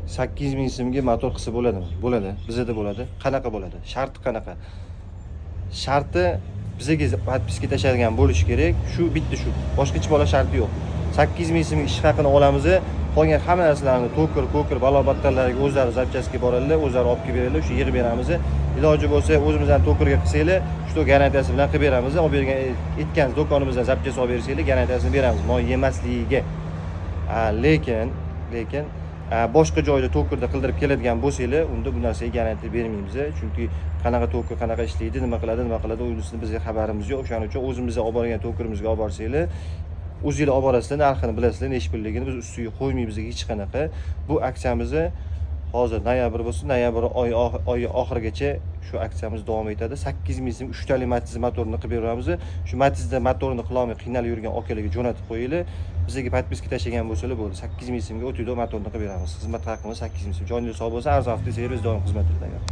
8 000 so'mga motor qilsa bo'ladimi? Bo'ladi, bizada bo'ladi. Qanaqa bo'ladi? Sharti qanaqa? Sharti bizaga подписка tashladigan bo'lishi kerak. Shu bitta shu. Boshqa hech bola sharti yo'q. 8 000 so'mga ish haqini olamiz, qolgan hamma narsalarni to'kir, ko'kir, balo battarlarga o'zlari запчасть ga boradilar, o'zlari olib kelib beradilar, shu yig'ib beramiz. Iloji bo'lsa, o'zimizdan to'kirga qilsanglar, shu garantiyasi bilan qilib beramiz. Olib bergan aytgan do'konimizdan запчасть olib bersanglar, garantiyasini beramiz, moy yemasligiga. Lekin boshqa joyda to'kirda qildirib keladigan bo'lsanglar, unda bu narsaga garantiya bermaymiz. Chunki qanaqa to'kir, qanaqa ishlaydi, nima qiladi, nima qiladi, unisini bizga xabarimiz yo'q. O'shaning uchun o'zimizda olib borgan to'kirimizga olib borsanglar, o'zinglar olib borasizlar, narxini bilasizlar, nechi pulligini, biz ustiga qo'ymaymiz hech qanaqa. Bu aksiyamizni hozir noyabr bo'lsin, noyabr oyi oxirigacha shu aksiyamiz davom etadi. 8 000 so'm uchtali Matiz motorini qilib beramiz. Shu Matizda motorini qilolmay qiynalib yurgan akalarga jo'natib qo'yinglar. Bizga подписка tashlagan bo'lsalar bo'ldi. 8 000 so'mga o'taydi, motorni qilib beramiz. Xizmat haqimiz 8 000 so'm. Joningiz sog' bo'lsin, arzon avtoservis doim xizmatida tayyor.